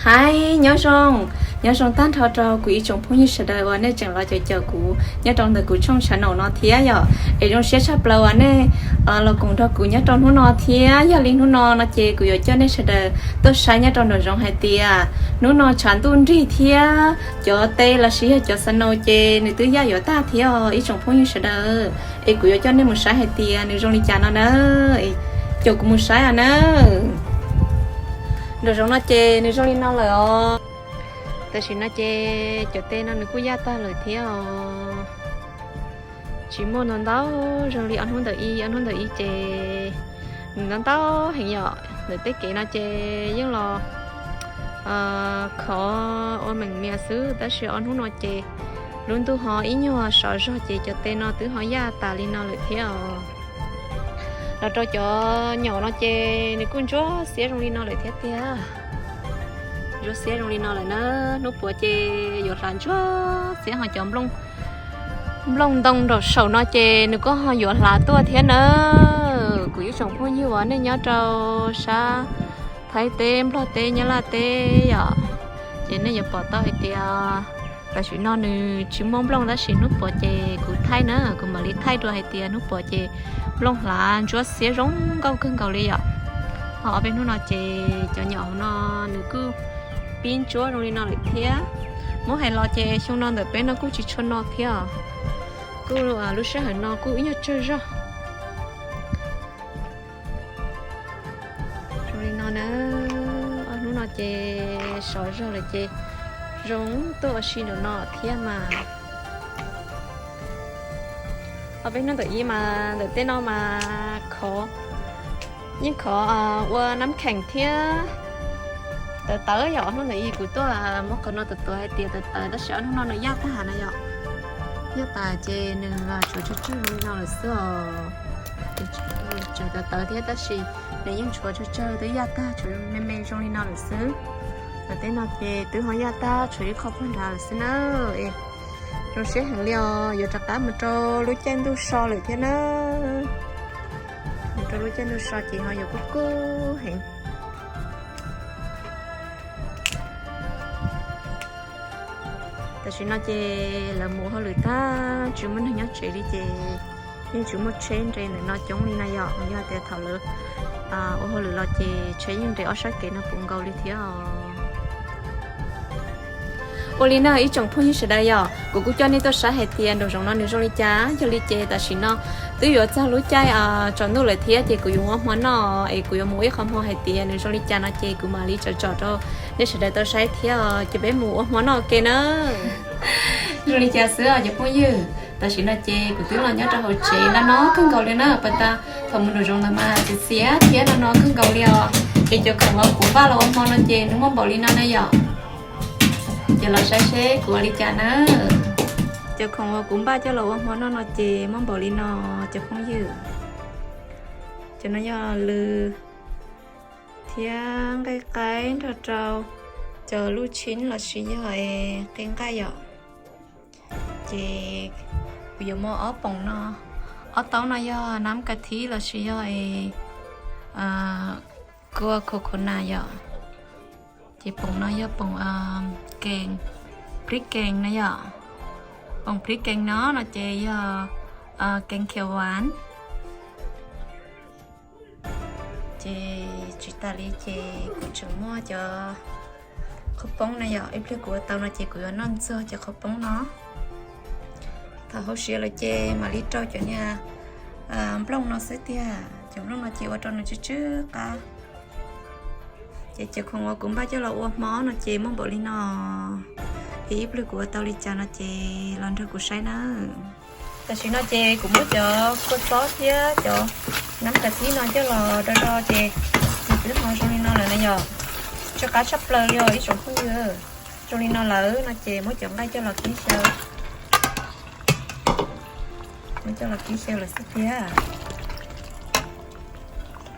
Hais nyob zoo, nyob zoo tag nrho rau kuv ib tsoom phooj ywg sawv daws uas nej tseem los caum caum kuv nyob rau ntawm kuv tshooj channel no thiab yom. Es zoo siab tshaj plaws uas nej los koom nrog kuv nyob rau hnub no thiab. Yog li hnub no no ces kuv yuav coj nej sawv daws tuaj saib nyob rau nraum zoov hais tias hnub no tshav ntuj nrig thiab cov tes lossis yog cov snow ces nws twb yaj yuav tag thiab os ib tsoom phooj ywg sawv daws. Es kuv yuav coj nej mus saib hais tias nws zoo li cas no na. Caum kuv mus saib os na. Nraum zoov no ces nws zoo li no lawm os. Tam sim no ces cov tes no nws kuj yaj tag lawm thiab os. Tsis muaj ntau ntau zoo li ob hnub ntawm ib, ob hnub ntawm ib ces nws ntau ntau heev yom. Ntawm tej kev no ces yeej los khov ua meem mias xwb, tab sis ob hnub no ces lub ntuj ho ib nyuag sov zog ces cov tes no twb ho yaj tas li no lawm thiab os. Los rau cov nyom no ces nws kuj ntsuab xiab zoo li no lawm thiab tiag. Ntsuab xiab zoo li no lawm na, hnub puav ces yuav hlav ntsuab xiab ho cov nplooj ntoo nraum saum no ces nws kuj ho yuav hlav tuaj thiab na. Kuv ib tsoom phooj ywg uas nej nyob rau sab Thaib teb, Nplog teb, Nyab Laj teb yom, ces nej yuav pom tau hais tias tam sim no nws tsis muaj nplooj, tab sis hnub puav ces kuv thaij na, kuv mam li thaij dua hais tias hnub puav ces nplooj hlav ntsuab xiab zoo nkauj kawg nkaus li yom. Ho ob peb hnub no ces cov nyom hauv no nws kuj pib ntsuab zoo li no lawm thiab. Muab hais los ces xyoo no ntawm peb no kuj tsis tshua no thiab os. Kuj lub sij hawm no kuj ib nyuag tsawg zog. Zoo li no na, ob hnub no ces sov zog lawm ces zoo tuaj ua si nraum no thiab mas. Ob peb hnub ntawm ib mas ntawm tej no mas khov, yeej khov ua nab kheem thiab tawv tawv yom. Ob hnub ntawm ib kuv tuaj muab qhov no tuav tuav hais tias tawv tawv, tab sis ob hnub no nws yaj tag na yom. Yaj tas ces nws tshuav tsawg tsawg li no lawm xwb os. Tseem tawv tawv thiab tab sis nws yeej tshuav tsawg tsawg twb yaj tag, tshuav me me zoo li no lawm xwb. Ntawm tej no ces twb ho yaj tag, tshuav ib qho puag nrad lawm xwb na. Zoo siab heev li os, yuav rov qab mus rau lub caij ntuj so lawm thiab na. Mus rau lub caij ntuj so ces ho yuav kub kub heev. Tam sim no ces lawv mus ua hauj lwm tag, tsis muaj neeg nyob tsev li ces yeej tsis muaj tsheb nres ntawm no coob li na yom. Yog tias thaum lawv ua hauj lwm los ces tsheb yeej nres ob sab kev no puv nkaus li thiab os. Ua li na ib tsoom phooj ywg sawv daws yom, kuv kuj coj nej tuaj saib hais tias nraum zoov no nws zoo li cas. Yog li ces tam sim no twb yuav txog lub caij tsaus ntuj lawm thiab ces kuv yuav ua hmo noj es kuv yuav mus ua ib qho hmo hais tias nws zoo li cas no ces kuv mam li tsom tsom rau nej sawv daws tau saib thiab os. Ces peb mus ua hmo noj ke na. Zoo li cas xwb os cov phooj ywg, tam sim no ces kuv twb los nyob rau hauv tsev no no kawg nkaus li na. Pas tas thaum mus nraum zoov ntawd mas txias txias thiab no no kawg nkaus li os. Ces cov khoom uas kuv npaj los ua hmo no ces nws muaj npaum li no na yom. Ces los saib seb kuv ua li cas na. Cov khoom uas kuv npaj coj los ua hmo noj no ces muaj npaum li no cov phooj ywg. Cov no yog lws thiab nqaij qaib nrog rau cov luj tshib lossis yog qe nqaij yom. Ces kuv yuav muab ob poom no, ob taub no yog nab ka thib lossis yog kua coconut yom. Ces poom no yog poom kees, phib kees na yom. Poom phib kees no no ces yog kees khiav vas. Ces tsis tas li ces kuv tseem muaj cov qhov poob na yom, ib pliag kuv ua tau no ces kuv yuav noj ntxuag cov qhov poob no. Thaum hauv siav lawm ces mam li rau cov niag nplooj no xwb tiag. Cov nplooj no ces ua rau nws tsw tsw qab. Ces cov khoom uas kuv npaj coj los ua hmo no ces muaj npaum li no. Es ib pliag kuv ua tau li cas no ces los nrog kuv saib na. Tam sim no ces kuv muab cov kua txob thiab cov nab ka thib no coj los do do ces nws twb ho zoo li no lawm na yom. Tsw qab tshaj plaws li os ib tsoom phooj ywg. Zoo li no lawm no ces muab cov nqaij coj los kib xyaw. Muab coj los kib xyaw lawm xwb tiag.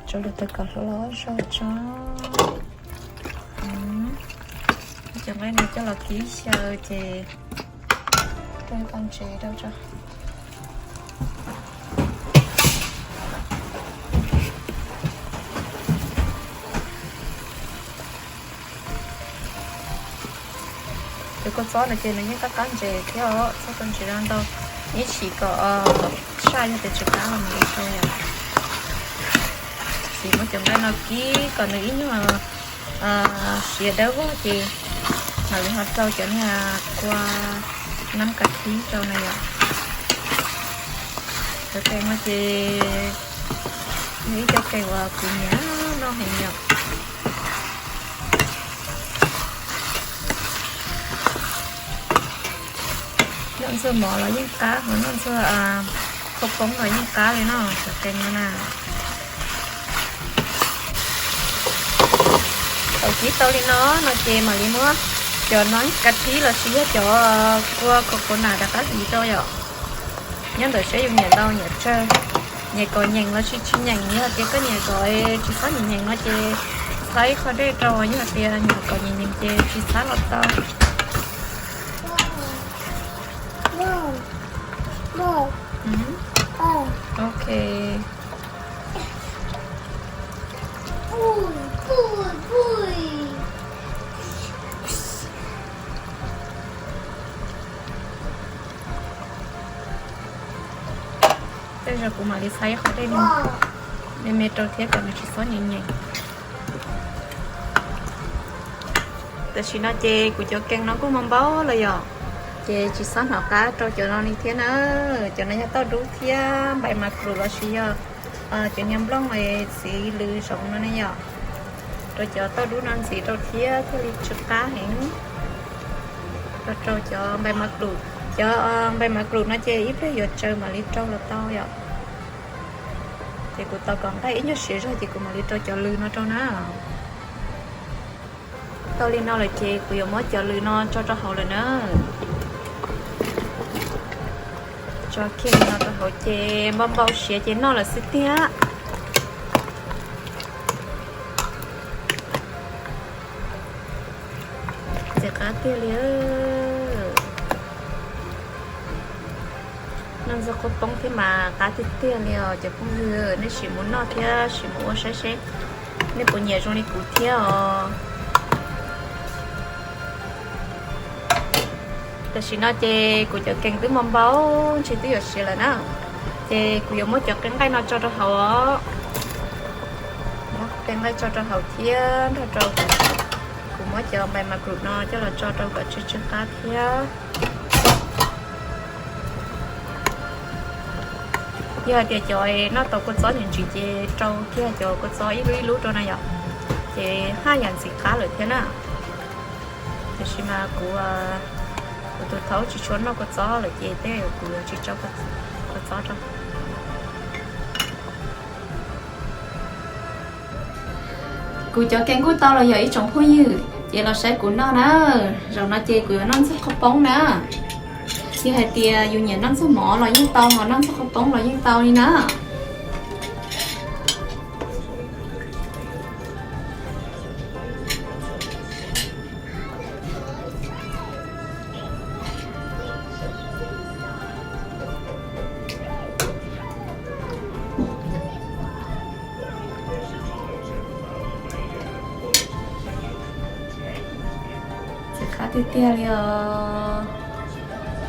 Tsuav lwm tus kom hlob los zog tso. Muab cov nqaij no coj los kib xyaw ces rau ib qho ntsev rau tso. Kua txob no ces nws yeej qab qab ntses thiab os, txhob rau ntses ntau, ib chim kom saj yog tias tsis qab los mam li rau yom. Ces muab cov nqaij no kib kom nws ib nyuag siav dawb vog ces mam li ho rau cov niag kua nab kas thib rau na yom. Cov kees no ces nws ib cov kees uas kuv nyiam noj heev yom. Noj ntxuag mov los yeej qab, ho noj ntxuag khaub poob los yeej qab li no, cov kees no na. Thaum kib tau li no no ces mam li muab cov nab kas thib los sis yog cov kua khov khov na rov qab hliv rau yom. Nyob ntawm seb yus nyiam ntau nyiam tsawg, nyiam kom nyeem los sis tsis nyeem, yog tias koj nyiam kom tsis txhob nyeem nyeem no ces txhab ib qho dej rau, yog tias nyiam kom nyeem nyeem ces tsis txhab los tau. Ok. Tej zaum kuv mam li txhab ib qho dej me me rau thiab kom nws tsis txhob nyeem nyeem. Tam sim no ces kuv cov kees no kuj mus npau lawm yom, ces tsis txhob hnov qab rau cov no li thiab na. Cov no yog tauj dub thiab npais mas krum los sis yog cov niag nplooj txiv lws zoov no ne yom. Rau cov tauj dub no ntxiv rau thiab thiaj li tsw qab heev. Rau rau cov npais mas krum, cov npais mas krum no ces ib pliag yuav tsaws mam li rau los tau yom. Ces kuv tos kom nqaij ib nyuag siav zog ces kuv mam li rau cov lws no rau na. Tau li no lawm ces kuv yuav muab cov lws no tso rau hauv lawm na. Tso kiag li no rau hauv ces npau npau siav ces noj lawm xwb tiag. Ntxim qab tiag li. Noj ntxuag khaub poob thiab mas qab tiag tiag li os cov phooj ywg, nej sim mus noj thiab sim mus ua saib seb nej puas nyiam zoo li kuv thiab os. Tam sim no ces kuv cov kees twb npau npau, ntshe twb yuav siav lawm na. Ces kuv yuav muab cov qe nqaij no tso rau hauv os. Muab qe nqaij tso rau hauv thiab nrog rau kuv muab cov npais mas krum no coj los tso rau kom tsw tsw qab thiab. Yog hais tias cov noj tau kua txob ntsim ntsim ces rau kiag cov kua txob ib lub ib lub rau na yom, ces haj yam ntxim qab lawm thiab na. Tiam sis mas kuv, kuv tus thaub tsis tshua noj kua txob lawm ces tej zaum kuv yuav tsis tso kua txob rau. Kuv cov kees kuj tau los yog ib tsoom phooj ywg, ces los saib kuv noj na. Zaum no ces kuv yuav noj ntxuag khaub poob na. Yog hais tias yus nyiam noj ntxuag mov los yeej tau, ho noj ntxuag khaub poob los yeej tau li na. Ntxim qab tiag tiag li os.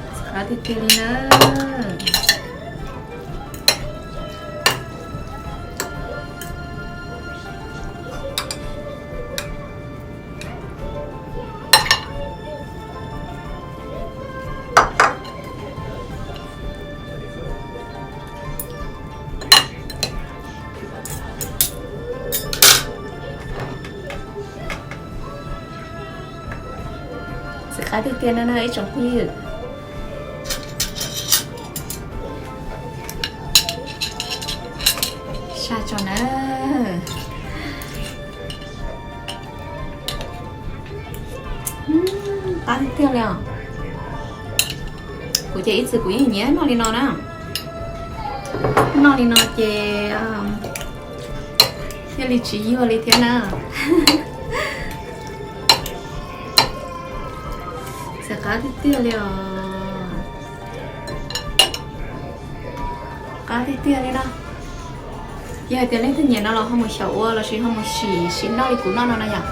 Ntxim qab tiag tiag li na. Ntxim qab tiag tiag na ib tsoom phooj ywg. Saj tso na. Qab tiag tiag li os. Kuv ces ib txwm kuv yeej nyiam noj li no na. Noj li no ces thiaj li tsis yuag li thiab na. Ntxim qab tiag tiag li os. Qab tiag tiag li no. Yog hais tias leej twg nyiam no los ho mus xyaum ua lossis ho mus sim sim noj li kuv noj no na yom.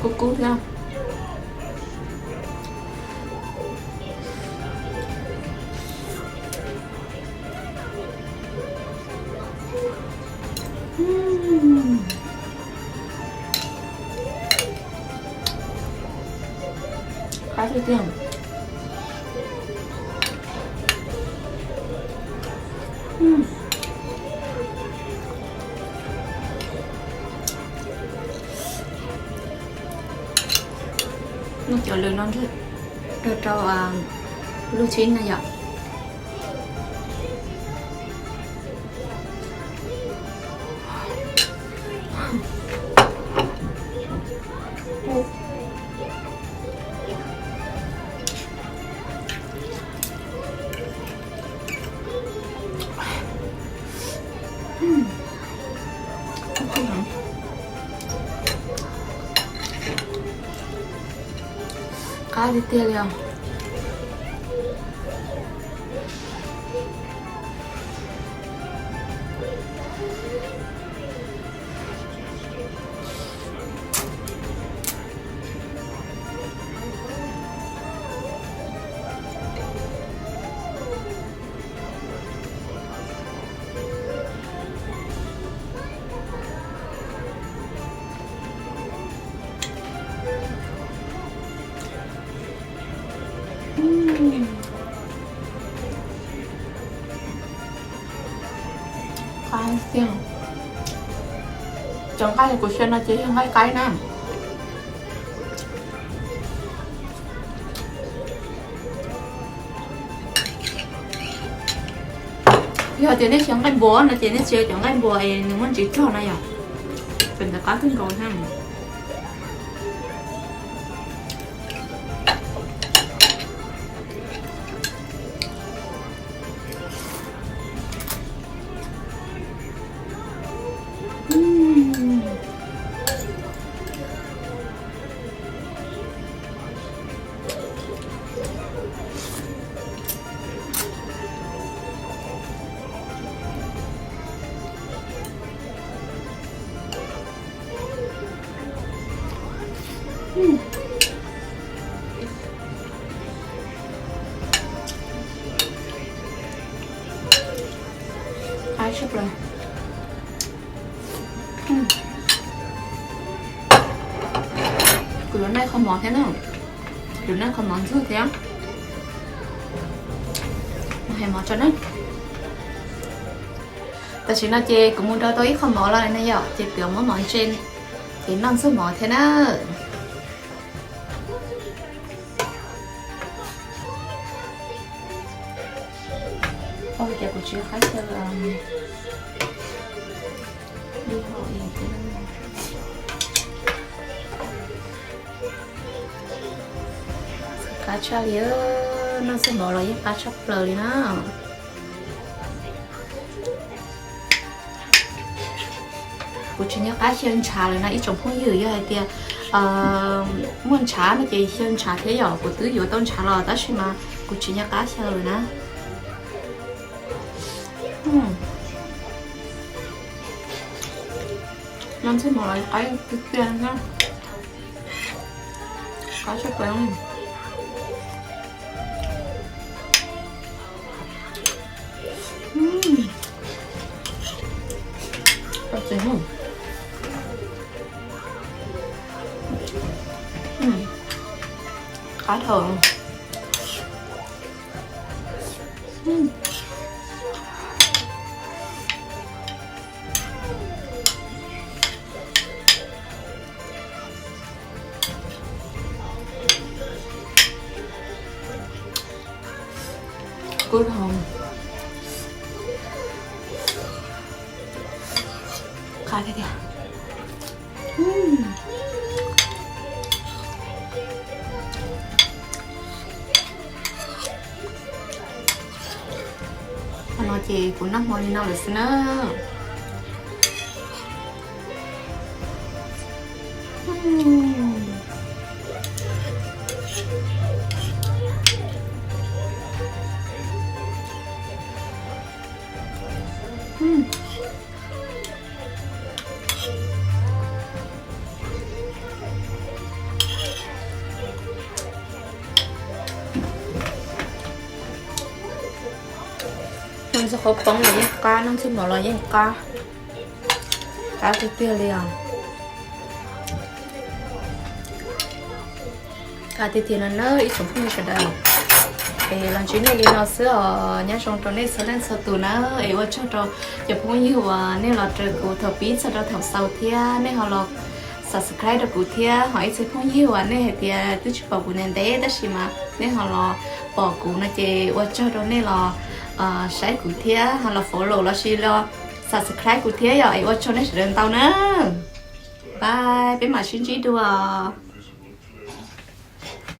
Kub kub thiab. Qab tiag tiag. Noj cov lws no rau rau lub tshib na yom. Qab tiag tiag li os. Qab tiag. Cov nqaij kuv xyaw no ces yog nqaij qaib na. Yog tias nej xyaw nqaij npua no ces nej tsis xyaw cov nqaij npua es nws muaj ntsis rog na yom. Ces ntawd qab kawg nkaus thiab. Qab tshaj plaws. Kuv yuav noj qhov mov thiab na. Kuv noj qhov mov ntxwg thiab. Hais mov tso na. Tam sim no ces kuv mus rau tau ib qho mov los na yom, ces kuv yuav muab mov ntse ces noj ntxuag mov thiab na. Ua cas kuv tsis qab xyaw li hauv thiab. Qab tshaj li, noj ntxuag mov los yeej qab tshaj plaws li na. Kuv tsis nco qab xyaw ntshav lawm na ib tsoom phooj ywg, yog hais tias muaj ntshav no ces xyaw ntshav thiab yom, kuv twb yuav tau ntshav los tab sis mas kuv tsis nco qab xyaw lawm na. Noj ntxuag mov los qab tiag tiag na. Qab tshaj plaws. Qab dhau. Kub dhau. Qab tiag tiag. Qhov no ces kuv noj hmo li no lawm xwb na. Ntxuag qhauv poob los yeej qab, noj ntxuag mov los yeej qab, qab tiag tiag li os. Qab tiag tiag no na ib tsoom phooj ywg sawv daws. Es los ntsib nej li no xwb os, nyob zoo rau nej txhua leej txhua tus na. Es ua tsaug rau cov phooj ywg uas nej los raws kuv thaum pib txog rau thaum xaus thiab nej ho los subscribe rau kuv thiab. Ho ib txhia phooj ywg uas nej hais tias twb tsis pom kuv ntev ntev tab sis mas nej ho los pom kuv no ces ua tsaug rau nej los saib kuv thiab ho los follow lossis los subscribe kuv thiab yom. Es ua tsaug nej sawv daws ntau na. Bye, peb mam sib ntsib dua.